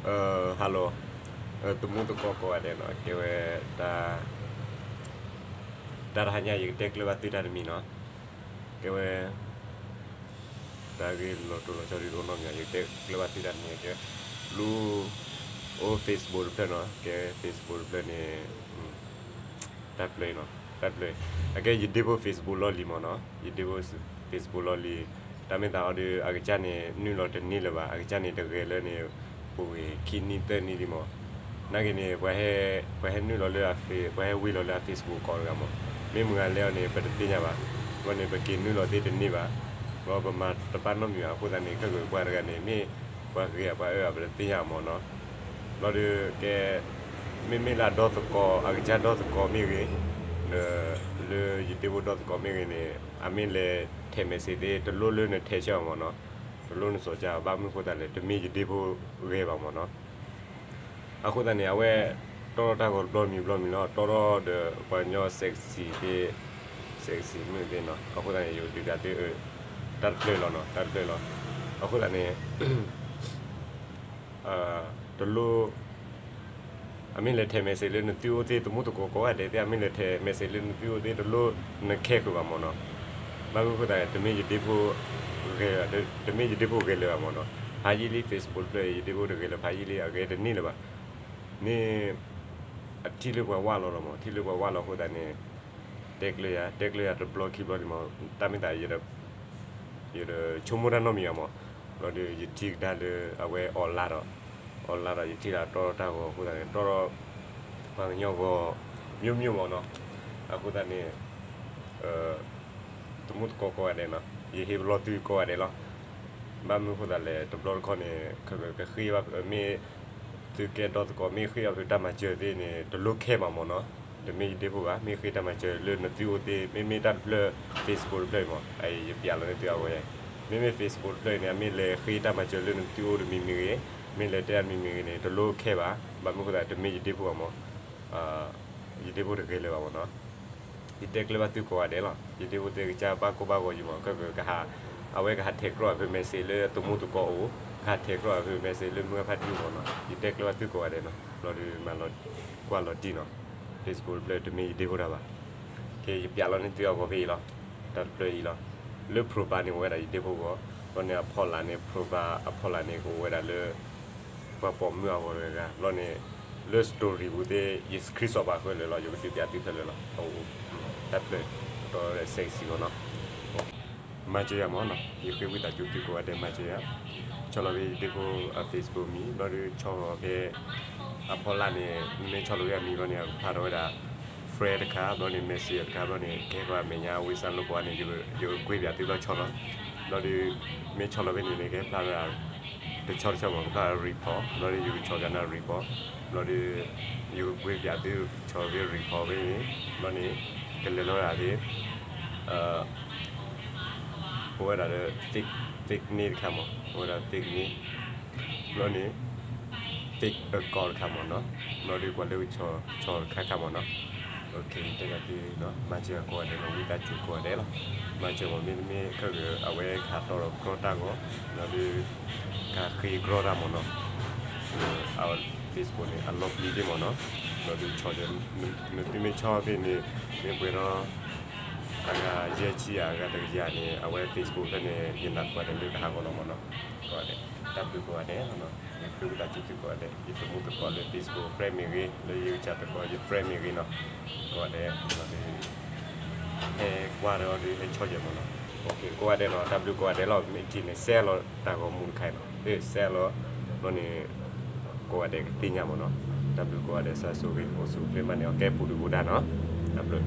Hello, သမူသကိးကိးဂၤဒဲးနီၤ, ကဲဝဲ တၢ်တဟါညါ ယကတဲကျၢၢ်ဘၣ်သုတၢ်တမံၤနီၤ, ကဲဝဲ တၢ်ဂ့ၢ်လီၤတိၢ်လီၤဆီဒ်သိးနီတမံၤ ယကတဲကျၢၢ်ဘၣ်သုတၢ်တမံၤ ကဲ လူ အိၣ် Facebook တဖျၢၣ်နီၤ, ကဲ Facebook တဖျၢၣ်န့ၣ် တၢ်တဖျၢၣ်အံၤနီၤ, တၢ်တဖျၢၣ်အံၤ အကဲ ယဒ့ဖိ Facebook လီၢ်လံၤမ့ၢ်နီၤ, ယဒ့ဖိ Facebook လီၢ်လံၤ, တၢ်မ့ၢ်သးအီၤဒီး အကစၢ်န့ၣ် နုာ်လီၤတန့ၢ်လၢၤဘၣ်, အကစၢ်န့ၣ် တဂဲၤလၢန့ၣ် ပူၤဂ့ၤ ခံနံၣ်သၢနံၣ်ဒံးမ့ၢ်, နာ်က့န့ၣ် ပှၤဟဲနုာ်လီၤလၢအ ပှၤဟဲဝ့ၤလီၤလၢအ Facebook ကိးတဂၤမ့ၢ်, မ့ၢ်မုၢ်ဂၤလဲၣ်အီၤန့ၣ် ပတသ့ၣ်ညါဘၣ်, ဘျီန့ၣ် ပက့ၤနုာ်လီၤသ့တန့ၢ်ဘၣ်, ဘျီပမၤတဘၣ်နီတမံၤဘၣ်, အဃိသတးန့ၣ် ခဲကပှၤတဂၤန့ၣ် မ့ၢ်ပှၤဂ့ၤဧါပှၤအၢဧါ ပတသ့ၣ်ညါမ့ၢ်နီၤ, ဘျီဒီးကဲ မ့မ့ၢ်လၢအဒီသကိး အကစၢ်ဒီသကိးမ့ၢ်ဂ့ၤ, လၢယဒ့ဖိဒီသကိးမ့ၢ်ဂ့ၤန့ၣ် အမ့ၢ်လဲၤထဲး message သ့ တလိၣ်လၢနထဲးဆၢအီၤမ့ၢ်နီၤ, တလိၣ်နစီၤကၢ် ဘၣ်မနုၤဃိသတးလဲၣ် တမ့ၢ်ယဒ့ဖိဂဲၤဘၣ်မ့ၢ်နီၤ, အဃိသတးန့ၣ် အဝဲ တီထီၣ်တၢ်ဂီၤတဘျီမံၤဘျီမံၤလီၤ, တီထီၣ်ဒီးပှၤကညီ sexy သ့ sexy မုၣ်သ့ၣ်နီၤ, အဃိသတးန့ၣ် ယကဒုးသးသု တၢ်တဖျၢၣ်လီၤနီၤ, တၢ်တဖျၢၣ်လီၤ, အဃိသတးန့ၣ် တလိၣ် အမ့ၢ်လဲၤထဲး message လၢနသုအိၣ်သ့ သမူသကိးကိးဂၤဒဲးသ့ၣ် အမ့ၢ်လဲၤထဲး message လၢနသုအိၣ်သ့ တလိၣ်နခဲဃုာ်ဘၣ်မ့ၢ်နီၤ, ဘၣ်မနုၤဃိသတး တမ့ၢ်ယဒ့ဖိဂဲၤလၢၤ, တမ့ၢ်ယဒ့ဖိဂဲၤလၢၤဘၣ်မ့ၢ်နီၤ, ဖးယံာ်လံ Facebook တဖျၢၣ်အံၤ ယဒ့ဖိတဂဲၤလၢၤ ဖးယံာ်လံ အဂဲၤတန့ၢ်လၢၤဘၣ်, မ့ၢ် အထံၣ်လၢပှၤဝၢ်လီၤလီၤမ့ၢ်, ထံၣ်လၢပှၤဝၢ်လီၤအဃိသတးန့ၣ် တဲကျၢၢ်ယၤ တဲကျၢၢ်ယၤတဘျီခံဘျီန့ၣ်မ့ၢ်, တၢ်မ့ၢ်သး ယတဆိကမိၣ်တၢ်နီတမံၤဘၣ်မ့ၢ်, ဘျီဒီးယထံၣ်ကဒါလၢအဝဲ online ဒီး online ဒီး ယထံၣ်လၢတီထီၣ်တၢ်ဂီၤအဃိသတးန့ၣ် တီထီၣ် ပှၤကညီဂီၤ မျိုးမျိုးမ့ၢ်နီၤ, အဃိသတးန့ၣ် သမူသကိးကိးဂၤဒဲးနီၤ, ယဟ့ၣ်ပလီၢ်သုကိးဂၤဒဲးလီၤ, ဘၣ်မနုၤဃိသတးလဲၣ် တဘျီတခီၣ်န့ၣ် ကဃ့ဘၣ် မ့ၢ် သုကဲဒီသကိး မ့ၢ်ဃ့အီၤဖဲတၢ်မၤစၢၤသ့ၣ်န့ၣ် တလိၣ်ခဲဘၣ်မ့ၢ်နီၤ, တမ့ၢ်ယဒ့ဖိဘၣ်, မ့ၢ်ဃ့တၢ်မၤစၢၤလၢနသုအိၣ်သ့ မ့မ့ၢ်တၢ်တဖျၢၣ် Facebook တဖျၢၣ်အံၤမ့ၢ်, ယပျးလီၤန့ၢ်သုအဝဲ, မ့မ့ၢ် Facebook တဖျၢၣ်အံၤန့ၣ် အမ့ၢ်လဲၤဃ့တၢ်မၤစၢၤလၢနသုအိၣ်တမံၤမံၤဂ့ၤ, မ့ၢ်လဲၤတဲတၢ်တမံၤမံၤဂ့ၤန့ၣ် တလိၣ်ခဲဘၣ်, ဘၣ်မနုၤဃိသတး တမ့ၢ်ယဒ့ဖိဘၣ်မ့ၢ် ယဒ့ဖိတဂဲၤလၢၤဘၣ်မ့ၢ်နီၤ, ယတဲကျၢၢ်ဘၣ်သုကိးဂၤဒဲးလီၤ, ယဒ့ဖိသ့ၣ်ကစၢ်ဘၣ်ကိၢ်ဘၣ်ဂီၤယံၤမ့ၢ်, ခဲကကဟး အဝဲကဟးထဲးကြီအီၤဖဲ message လၢသမူသကိးအိၣ်, ကဟးထဲးကြီအီၤဖဲ message လၢမုၢ်ဂၢ်ဖါတံၢ်မ့ၢ်နီၤ, ယတဲကျၢၢ်ဘၣ်သုကိးဂၤဒဲးနီၤ, ဘျီဒီးမၤလီၤကွၢ်လီၤတံၢ်နီၤ, Facebook တဖျၢၣ်တမ့ၢ်ယဒ့ဖိတၢ်ဘၣ်, ကဲ ယပျးလီၤန့ၢ်သုအဂီၤဖဲအံၤလီၤ, တၢ်တဖျၢၣ်အံၤလီၤ, လၢ profile န့ၣ် အိၣ်ဝဲဒၣ်ယဒ့ဖိဂီၢ်, ဘျီန့ၣ် အဖီလာ်န့ၣ် profile အဖီလာ်န့ၣ် ကအိၣ်ဝဲဒၣ်လၢ ပှၤပိာ်မုၣ်အဂီၢ်တဂၤဂၤ, ဘျီန့ၣ် လၢ story ပူၤသ့ၣ် ယ screenshot ဘၣ်ဃၢလၢာ်လီၤ, ယကဒုးပျးသုဖဲလၢာ်လီၤ, တၢ်ဖျၢၣ် တီ sexy ဂီၢ်နီၤ, မၤစၢၤယၤမ့ၢ်နီၤ, ယဃ့ဝံသးစူၤသုကိးဂၤဒဲး မၤစၢၤယၤ, ဆီၣ်လီၤဖဲယဒ့ဖိအ Facebook မံၤ, ဘျီဒီးဆီၣ်ဖဲ အဖီလာ်န့ၣ် မ့ၢ်ဆီၣ်လီၤဖဲအမံၤဘျီန့ၣ် အကဖျါထီၣ်ဝဲဒၣ် friend တခါ, ဘျီန့ၣ် messenger တခါ, ဘျီန့ၣ် ကဟဲဃီၤအမဲာ်ညါ ဝ့ၢ်စၢ်လိာ်ကွီၢ်န့ၣ် ယကကွ့ပၠးသုဘျီဆီၣ်လီၤ, ဘျီဒီး မ့ၢ်ဆီၣ်လီၤဖဲန့ၣ်န့ၣ် ကဟဲဖျါဝဲဒၣ် တဆီတဆီမ့ၢ် ကဖျါ report, ဘျီဒီး ယကဆီၣ်ကနၣ် report, ဘျီဒီး ယကကွ့ပၠးသု ဆီၣ်ဖဲ report ဖဲန့ၣ်, ဘျီန့ၣ် ကလဲၤလီၤဝဲဒၣ်ဖဲ အိၣ်ဝဲဒၣ်လၢ fake, fake န့ၣ်တခါမ့ၢ်, အိၣ်ဝဲဒၣ် fake န့ၣ်, ဘျီန့ၣ် fake account တခါမ့ၢ်နီၤ, ဘျီဒီးကွၢ်လၢကဆီၣ်တခါခါမ့ၢ်နီၤ, တဲကသ့နီၤ, မၤစၢၤကိးဂၤဒဲးလီၤ, ဝံသးစူၤကိးဂၤဒဲးလီၤ, မၤစၢၤမ့ၢ် မ့တမ့ၢ် ခဲကအဝဲကဟးတီဒီးကြီတၢ်ဂီၢ်, ဘျီဒီး ကဟးဃ့ကြီတၢ်မ့ၢ်နီၤ, အ Facebook န့ၣ် အလီၤပျံၤသ့မ့ၢ်နီၤ, ဘျီဒီးဆီၣ်ဒီး နသုမ့ၢ်ဆီၣ်သ့န့ၣ် မ့ၢ်ပှဲၤဒီး အဂၤယဲၢ်ဆံ အဂၤတကယၤန့ၣ် အဝဲ Facebook ဖဲန့ၣ် ယနၢ်ပှၤတမ့ၢ်ကဟးဂီၤလီၤမ့ၢ်နီၤ, ကိးဂၤဒဲး, တၢ်ဘျုးကိးဂၤဒဲးလီၤနီၤ, ယဃ့ဝံသးစူၤသုကိးဂၤဒဲး, ယသမူသကိးလၢ Facebook friend မ့ၢ်ဂ့ၤ, လၢယကစၢ်သကိးယ friend မ့ၢ်ဂ့ၤနီၤ, ကိးဂၤဒဲး, ဟဲကွၢ်ဒီး ဟဲဆီၣ်ယဲၢ်မ့ၢ်နီၤ, ကိးဂၤဒဲးနီၤ, တၢ်ဘျုးကိးဂၤဒဲးလီၤ, မ့ၢ်ထံၣ်န့ၣ် share လီၤတၢ်ဂီၤမူတခါအံၤနီၤ, share လီၤ, ဘျီန့ၣ် ကိးဂၤဒဲးကသ့ၣ်ညါမ့ၢ်နီၤ, တၢ်ဘျုးကိးဂၤဒဲး စၢ်ဆိၣ်ဂ့ၤ အိၣ်ဆူၣ်အိၣ်ချ့မးန့ၣ် အကဲပူၤဒုၣ်ပူၤဒါနီၤ, တၢ်ဘျုး